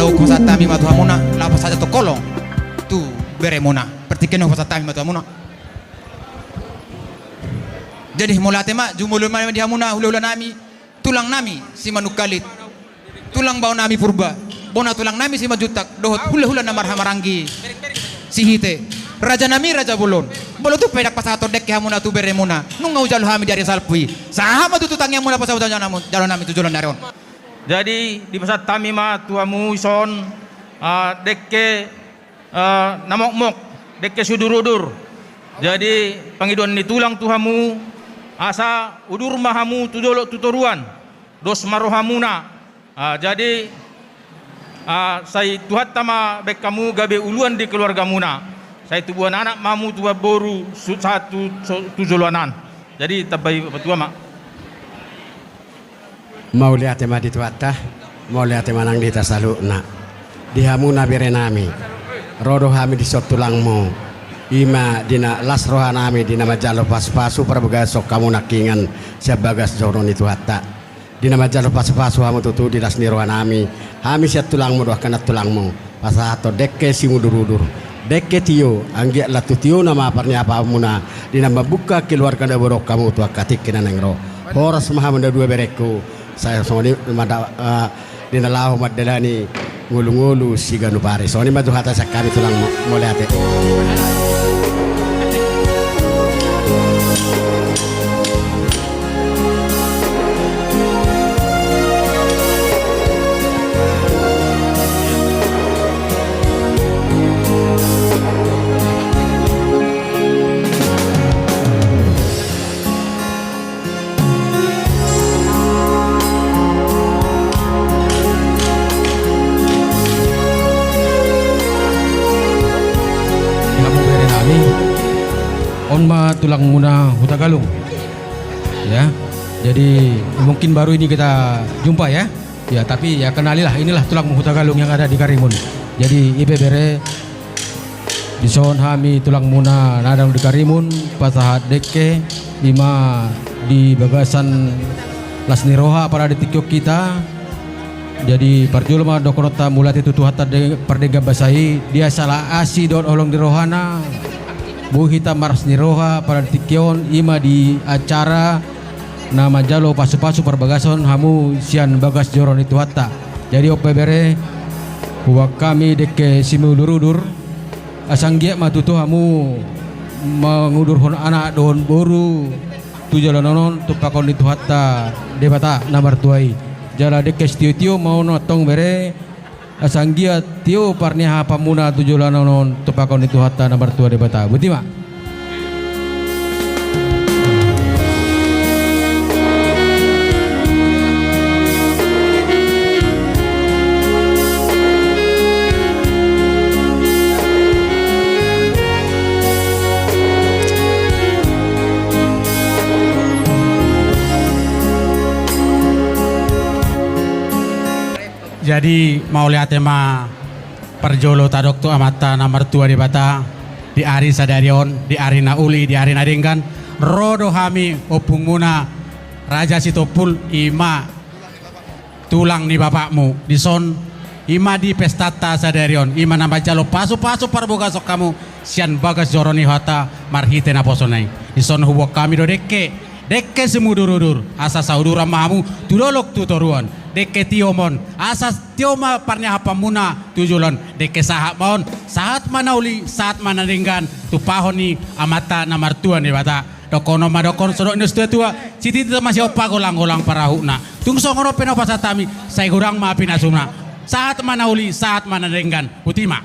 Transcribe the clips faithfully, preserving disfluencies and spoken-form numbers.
Hupasahat hami ma tu hamuna, laho pasahat tong holong tu beremuna. Partingkian hupasahat hami ma tu hamuna. Jadi mauliate ma, jumolo ma di hamuna hulahula nami, tulang nami Simanungkalit, tulang bao nami Purba, bona tulang nami Simanjuntak, dohot hulahula na marhahamaranggi Sihite, raja nami raja bolon. Molo tung pe ndang pasahathon dengke hamuna tu beremuna, nunga hujalo hami di ari salpu i. Sahat ma tutu tangiangmuna, pasahathon jalo nami tu joloan ni ari on. Jadi dipasahat hami ma tu hamu dison, ah, dengke, ah, na mokmok, dengke siudurudur. Jadi pangidoan ni tulang tu hamu, asa udur ma hamu tu dolok tu toruan, dos ma rohamuna. Ah, jadi, ah, sai Tuhanta ma baen hamu gabe uluan di keluargamuna. Sai tubuan anak ma hamu, tubuan boru, su-, sahat tu, so-, tu joloan an. Jadi tambai patua ma. Mauliate ma di Tuhanta, mauliate ma nang di hita saluhutna. Di hamuna bere nami, ro do hami dison tulangmu. I ma di na las roha nami di na manjalo pasupasu parbagason hamu nangkiningan sian bagas joro ni Tuhanta. Di na manjalo pasupasu hamu tutu di las ni roha nami. Hami sian tulangmu do angka na tulangmu. Pasahathon dengke simudurudur, dengke tio, anggiat lantu tio nama parniahapanmuna di na mambuka keluarga na boru hamu tu angka tingki na naeng ro. Horas ma hamu na dua berengku. Sai songon i ma da, eh, di na laho mandalani ngolungolu siganup ari. Songon i ma jo hata sian hami tulangmu. Mauliate. Di hamu bere nami, on ma tulangmuna Hutagalung. Ya, jadi mungkin baru ini kita jumpa ya. Ya, tapi ya kenalilah, inilah tulangmu Hutagalung yang ada di Karimun. Jadi i pe bere, dison hami tulangmuna na adong di Karimun, pasahat dengke, i ma di bagasan las ni roha pada di tingki on hita. Jadi parjolo ma dohononta mauliate tu Tuhanta de-, pardenggan basa i, dia sala asi dohot holong ni rohana, boi hita marlas ni roha pada di tingki on, i ma di acara na manjalo pasupasu parbagason hamu sian bagas joro ni Tuhanta. Jadi on pe bere, huboan hami dengke simudurudur, asa anggiat ma tutu hamu mangudurhon anak dohot boru tu joloan on tumpahon ni Tuhanta Debata na martua i. Jala dengke sitiotio ma on antong bere, asa anggiat tio parniahapanmuna tu joloan on tumpahon ni Tuhanta na martua Debata. Boti ma. Jadi mauliate ma parjolo tadok tu Amanta na martua Debata, di ari sadari on, di ari na uli, di ari na denggan, ro do hami ompungmuna Raja Sitompul, i ma tulang ni bapakmu, dison, i ma di pestanta sadari on, i ma na manjalo pasupasu parbagason hamu sian bagas joro ni Tuhanta marhite naposona i. Dison huboan hami do dengke, dengke simudurudur, asa sauduran ma hamu tu dolok tu toruan. Dengke tio ma on, asa tio ma parniahapanmuna tu joloan. Dengke sahat ma on, sahat ma na uli, sahat ma na denggan, tumpahon ni Amanta na martua Debata. Dohonon ma dohonon songon na nidok ni situatua: Sititi ma siompa, golang-golang pangarahutna. Tung songon on pe na hupasahat hami, sai godang ma pinasuna. Sahat ma na uli, sahat ma na denggan. Boti ma.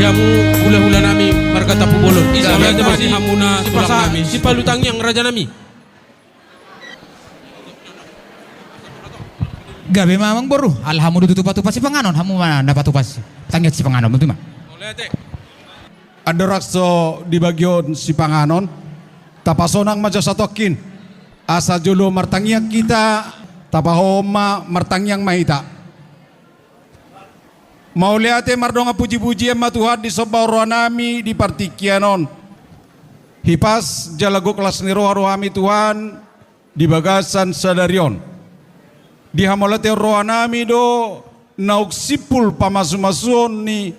Di hamu hulahula nami marga Tampubolon. Ise, mauliate ma di hamuna tulang nami. Sipalu tangiang raja nami. Gabe ma amang boru, ala hamu do tutu patupa sipanganon, hamu ma na patupa si-, tangiang sipanganon, boti ma. Andorang so di bagian sipanganon, tapasonang ma jo satongkin. Asa jolo martangiang hita, tapahohom ma, martangiang ma hita. Mauliate mardongan pujipujian ma Tuhan disombahon rohanami di partingkian on. Hipas jala gok las ni roha do hami Tuhan di bagasan sadari on. Dihamauliatehon rohanami do naung simpul pamasumasuon ni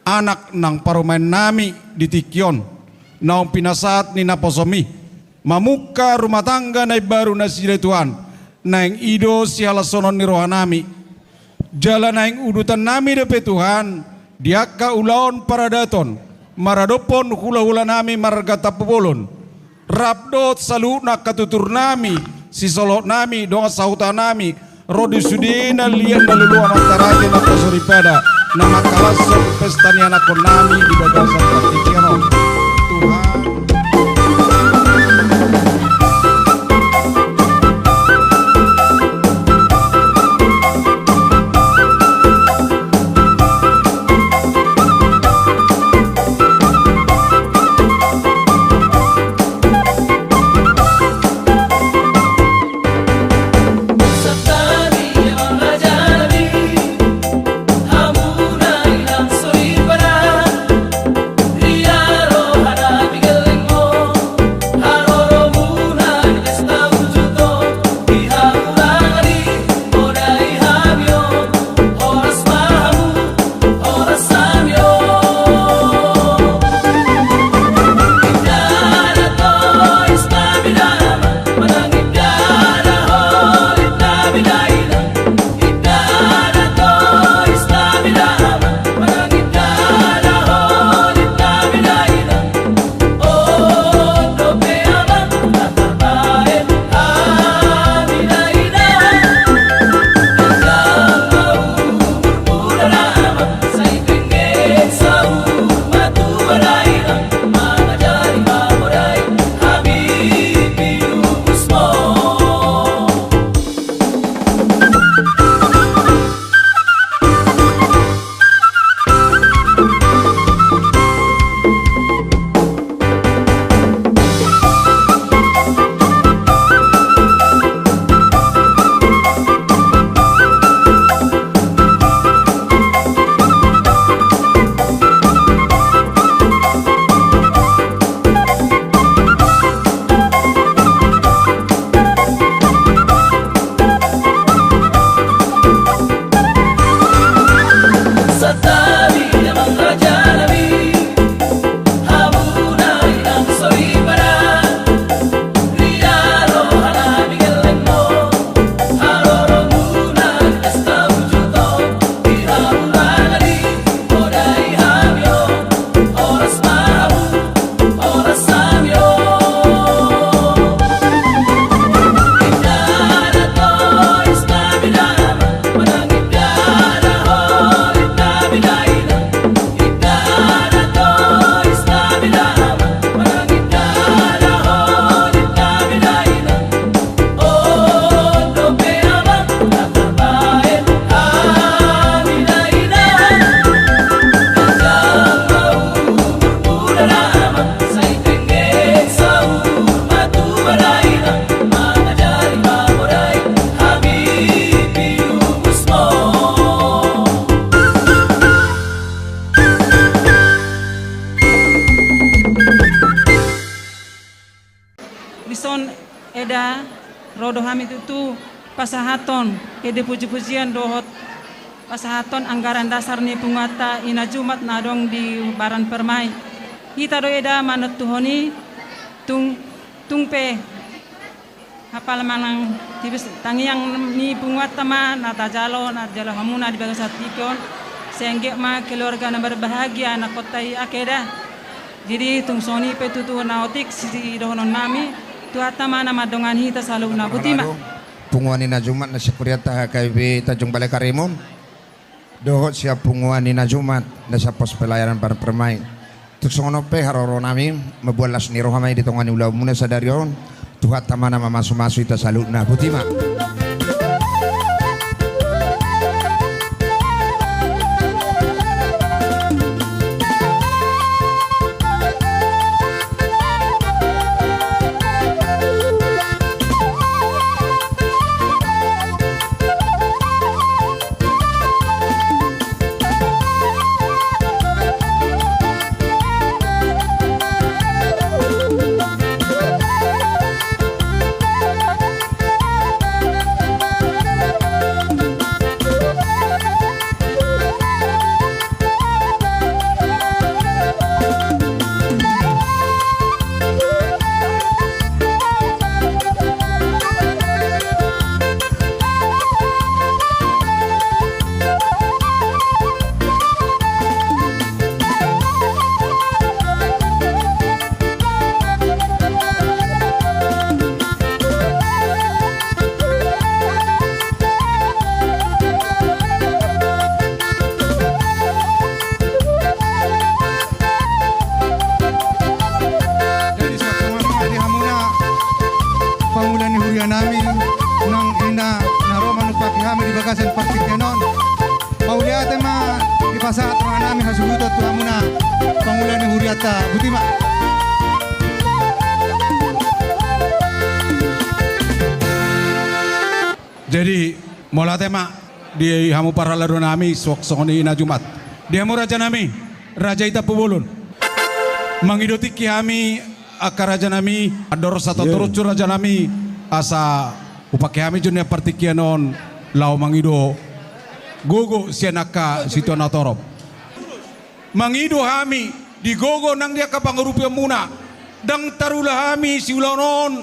anak nang parumaennami di tingki on, naung pinasahat ni naposomi mamungka rumah tangga na imbaru nasida Tuhan. Naeng i do sihalasonon ni rohanami. Jala naeng udutannami dope Tuhan di angka ulaon paradaton maradophon hulahulanami marga Tampubolon, rap dohot saluhutna angka tuturnami, sisolhotnami, dongan sahutanami, ro di sude na liat na lolo, amanta raja na pasoripada, na mangkalashon pesta ni anakkonnami di bagasan partingkian on. Tuhan. Dison eda ro do hami tutu pasahathon ende pujipujian dohot pasahathon anggaran dasar ni punguanta Ina Jumat na adong di Baran Permai. Hita do eda manontuhon i tung, tung pe hapal manang tipis tangiang ni punguanta ma na tajalo, na tajalo hamuna di bagasan tingki on. Sai anggiat ma keluarga na berbahagia anakkonta i, ake da. Jadi tung songon i pe tutu na otik sidohononnami, Tuhanta ma na mandongani hita saluhutna. Boti ma. Punguan Ina Jumat na sian Kurianta H K B Tanjung Balai Karimun dohot sian punguan Ina Jumat na sian pos pelayanan Baran Permai. Tung songon on pe haroroanami, mamboan las ni roha ma i di tonga ni ulaonmuna sadari on. Tuhanta ma na mamasumasu hita saluhutna. Boti ma. Huria nami nang ina na ro manumpahi hami di bagasan partingkian on. Mauliate ma dipasahat roha nami hasuhuton tu hamuna pangula ni hurianta. Boti ma. Jadi mauliate ma di hamu parhalado nami, suang songon i na Jumat. Di hamu raja nami, raja i Tampubolon. Mangido tingki hami angka raja nami, andorang satontoronsu raja nami, asa hupakke hami jo nian partingkian on laho mangido gogo sian angka situan na torop. Mangido hami di gogo nang di angka pangurupionmuna, ndang tarula hami siulaon on,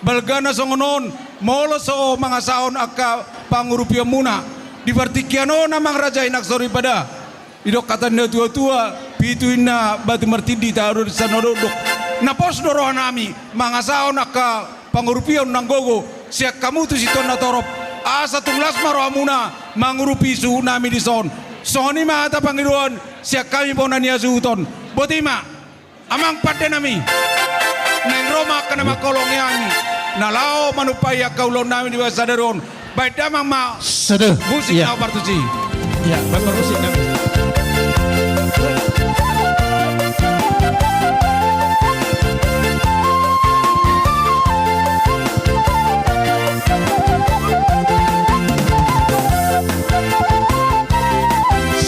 balgana songon on, molo so mangasahon angka pangurupionmuna. Di partingkian on amang raja i nang soripada. Didok hata ni natuatua, pitu inna batu martindi taruhon sian na dokdok. Na pos do roha nami mangasahon angka pangurupion nang gogo sian hamu tu situan na torop, asa tung las ma rohamuna mangurupi suhut nami dison. Songon i ma hata pangidoan sian hami bona ni hasuhuton. Boti ma. Amang pande nami, naeng ro ma angka na manghaholongi hami na laho manumpahi angka ulaon nami di bagasan sadari on. Baen damang ma. Sada. Musik, iya, na partusi. Iya, baen ma musik nami.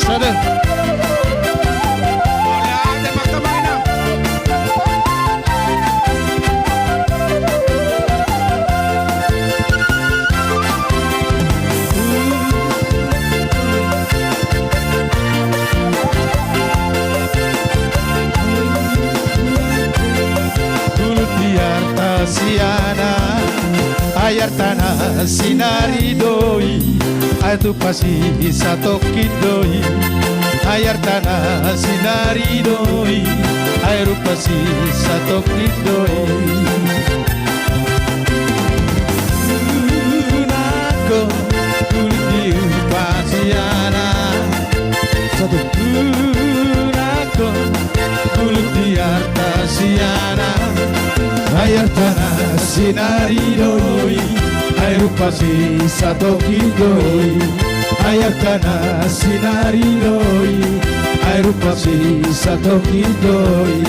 Sada. Gulut di arta siana, ai artana sinari do i, ai tupa si satongkin do i, ai artana sinari do i, ai rupa si satongkin do i. Nangkon gulut di arta siana. Satu. Nangkon gulut di arta siana, ai artana sinari do i, ai rupa si satongkin do i, ai artana sinari do i, ai rupa si satongkin do i.